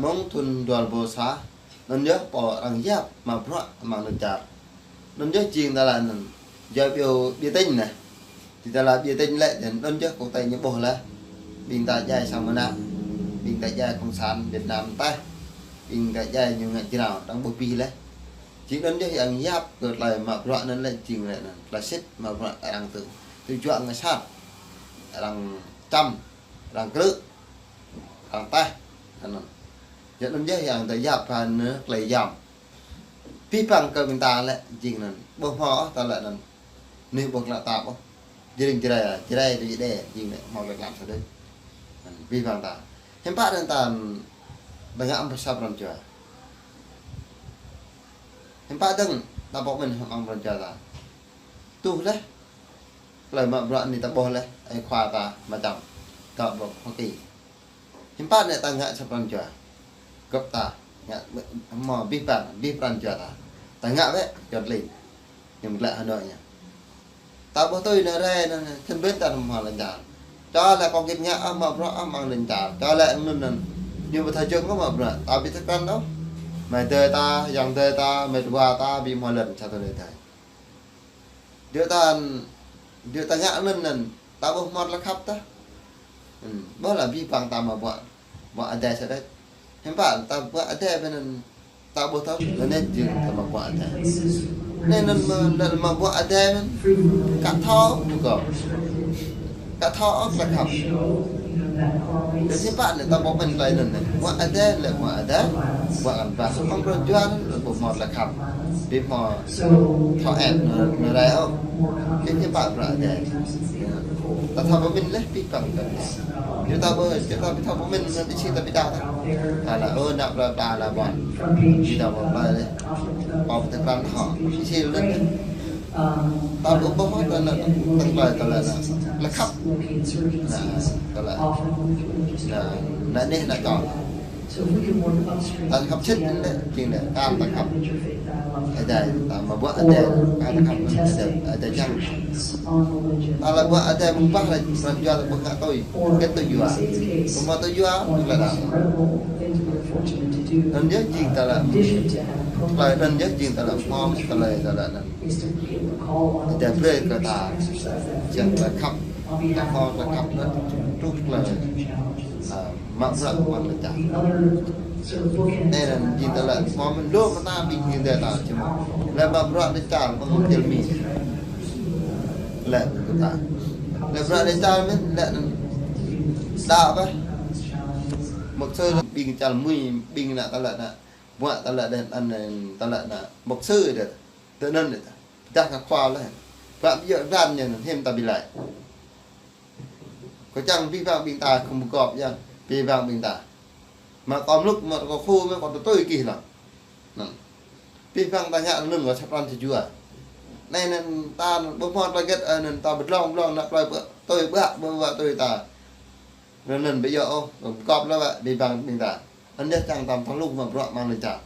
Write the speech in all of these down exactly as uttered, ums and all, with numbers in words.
Mơ̆ng thŭn dua rơbâo sa, anŭn yơh pô arăng yap mă bruă amăng lŏn čar. Anŭn yơh jing tơlơi anŭn. Yua ƀiă, ƀiă tĭng anai. Tơlơi ƀiă tĭng lĕ, anŭn yơh kơ tơlơi ñu ƀuh laih. Ƀing ta djai sang mơnă. Ƀing ta djai Cộng sản Việt Nam tah. Ƀing ta djai ñu ngă jrao, arăng ƀuh bih laih. Jing anŭn yơh arăng yap kơ tơlơi mă bruă anŭn lĕ jing lĕ anŭn. Tơlơi sĭt mă bruă arăng tŭ. Tŭ juă ngă sat. Arăng čăm. Arăng krư̆. Arăng tah. Anŭn. Jing anŭn yơh arăng tơlơi yap hăng tơlơi yăm. Abih bang kơ ƀing ta lĕ jing anŭn. Ƀu hmâo ôh tơlơi anŭn. Anai ƀu klă tap ôh. Jreng Jrai, Jrai tui Êđê, jing lĕ hmâo tơlơi klă sa đôč. Anŭn, abih bang ta. Hiư̆m pă dơ̆ng ta, ta ngă amăng sa pran jua. Hiư̆m pă dơ̆ng ta pŏk mĭn amăng pran jua ta. Tuh laih. Tơlơi mă bruă anai ta ƀuh laih, ơi khua ta mơčăm. Ta ƀuh Hoa Kỳ. Hiư̆m pă anai ta ngă sa pran jua. Gơ̆p ta, ngă hmâo abih bang, abih pran jua ta. Ta ngă wơ̆t, čŏt lin. Ñu mơ̆ng glăi Hà Nội ñu. Ta ƀuh tui anai rai anŭn, čơnbên ta hmâo lŏn čar. Čar lĕ kâo git ngă, ah, mă bruă, ah, amăng lŏn čar. Čar lĕ anŭn anŭn. Ñu ƀu thâo jơ̆ng kơ mă bruă. Ta ƀu thâo krăn ôh. Mơi adơi ta, ayŏng adơi ta, mơi dua ta, ƀu hmâo lŏn čar tơlơi adai. Djơ̆ ta, djơ̆ ta ngă anŭn anŭn, ta ƀu hmâo tơlơi khăp tah. Hmm, ƀuh laih abih bang ta mă bruă, bruă adai sa đôč. Hiư̆m pă ta bruă adai ƀơi anŭn ta ƀu thâo, anŭn jing ta mă bruă adai. Anŭn anŭn mă, anŭn mă bruă adai anŭn, aka thâo pơgop. Aka thâo ôh tơlơi khăp. Tơdah hiư̆m pă anai ta ƀuh mơ̆n tơlơi anŭn anai. Bruă adai lĕ bruă adai, bruă kăn ƀah. Hmâo pran jua anŭn lĕ ƀu hmâo tơlơi khăp. Ƀu hmâo thâo ĕp anŭn, anŭn rai ôh. Tơdah hiư̆m pă bruă adai. Ta thâo pơmĭn laih abih bang kơ anai. Yua ta ƀu, yua ta ƀu thâo pơmĭn anŭn tơdah ta ƀu đaŏ tah. Ta laĭ, ơ, ană plơi pla laĭ ƀuăn. Yua ta ƀu plơi laih. Ƀu pơtơ̆ pran thâo. Ih sĭ lĕ. Ta ƀu ƀuh tơlơi anŭn, tơlơi, tơlơi anŭn. Tơlơi khăp. Anŭn, tơlơi. Anŭn, anŭn anai, anŭn čŏ. Tơlơi khăp sĭt anŭn lĕ, jing lĕ, kar ta khăp. Adai, ta mă bruă adai, kar ta khăp, adai, adai čang. Ta laĭ bruă adai mơ̆ng bah laih, pran jua ta ƀu ngă tui. Hơget tui jua. Ƀu hmâo tui jua, tơlơi đaŏ. Anŭn yơh jing tơlơi. Tơlơi anŭn yơh jing tơlơi hmâo, tơlơi, tơlơi anŭn. Adai brơi kơ ta, jing tơlơi khăp, ta hmâo tơlơi khăp anŭn, truh tơlơi, a, mă bruă amăng lŏn čar. Anai anŭn jing tơlơi hmâo mơ̆n lu mơta ƀing jing adai ta čim. Lĕ mă bruă lŏn čar mơ̆ng čar Mi. Lĕ kơ ta. Lĕ bruă lŏn čar mơ̆n, lĕ anŭn. Đaŏ ƀah. Mục sư ƀing čar Mi, ƀing ană tơlơi anŭn. Bruă tơlơi anŭn, anŭn tơlơi anŭn. Mục sư đôč. Tui anŭn đôč. Dah kơ khua laih. Bruă ƀu djơ̆ pran ñu anŭn hiư̆m ta ƀu laĭ. Kâo čang abih bang ƀing ta khŏm pơgop yơh, abih bang ƀing ta. Mă kâo mluk, mă kâo khu, mă kâo tơtui kih lăng. Anŭn. Abih bang ta ngă anŭn kâo sa pran sa jua. Anai anŭn ta anŭn ƀu hmâo tơlơi hơget, anŭn ta pơdlông pơdlông ană plơi pơ-, tui ƀă, ƀă, ƀă tui ta. Anŭn anŭn ƀu djơ̆ ôh, pơgop laih ƀă, abih bang ƀing ta. Anŭn yơh čang ta thâo lu mă bruă amăng lŏn čar.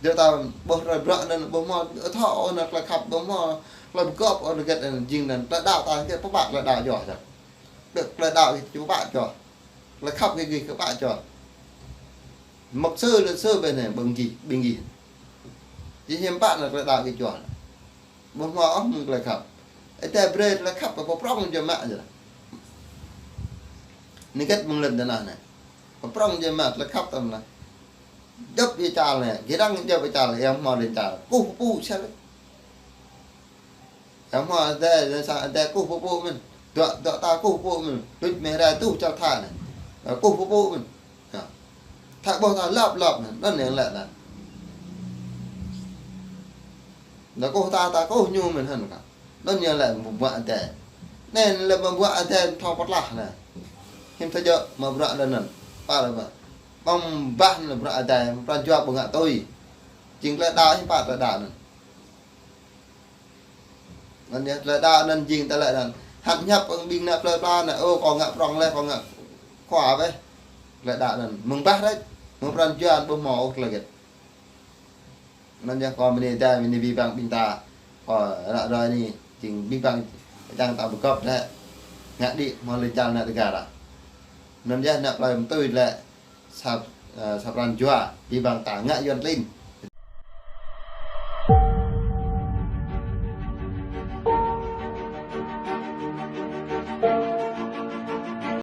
Djơ̆ ta ƀuh tơlơi bruă anŭn ƀu hmâo, ơ, thâo ôh anŭn tơlơi khăp ƀu hmâo, tơlơi pơgop ôh hơget anŭn jing anŭn, tơlơi đaŏ ta hơget pơpă tơlơi đaŏ yơh. Tơlơi đaŏ gih či pơpă čoh. Tơlơi khăp gih či pơpă čoh. Mục sư, luật sư ƀơi anai ƀing gih, ƀing gih. Či hiư̆m pă anŭn tơlơi đaŏ gih čoh. Ƀu hmâo ôh mơ̆ng tơlơi khăp. Adai brơi tơlơi khăp kơ pơprŏng jơmă yơh. Anai hơget mơ̆ng lŏn tơnah anai. Pơprŏng jơmă tơlơi khăp tơm lah. Djŏp ia čar anai, gih arăng djŏp ia čar, ia hmâo lŏn čar. Kuh pơpŭ sel. Ia hmâo adai, adai sa, adai kuh pơpŭ mơ̆n. Dŏ, dŏ ta kuh pơpŭ mơ̆n. Đôč mơ̆ rai tuh čar Thái anai. Kuh pơpŭ mơ̆n. Ha. Tha ƀuh ta lăp lăp anŭn, anŭn yang lĕ anŭn. Anŭn kâo ta, ta kâo ñu mơ̆n hăn kơ. Anŭn yang lĕ mă bruă adai. Anai lĕ mă bruă adai thâo pơtlah anai. Hiư̆m thâo djơ̆ mă bruă lĕ anŭn. Pă lĕ pă. Ƀơ̆ng bah anŭn bruă adai, pran jua ƀu ngă tui. Jing tơlơi đaŏ hiư̆m pă tơlơi đaŏ anŭn. Anŭn yơh, tơlơi đaŏ anŭn jing tơlơi anŭn. Hăp ñăp ƀing ană plơi pla anŭn, ơ, kâo ngă prŏng laih, kâo ngă khua ƀĕ. Tơlơi đaŏ anŭn. Mơ̆ng bah rĕč, mơ̆ng pran jua ƀu hmâo ôh tơlơi hơget. Anŭn yơh, kâo mơ̆ng anai, mơ̆ng anai abih bang ƀing ta. Kâo ră ruai anai, jing abih bang čang ta pơgop laih. Ngă đĭ, hmâo lŏn čar ană tơgar ah. Anŭn yơh, ană plơi mơ̆ng tui laih. Sa ơ, sa pran jua, abih bang ta ngă Yuăn klin.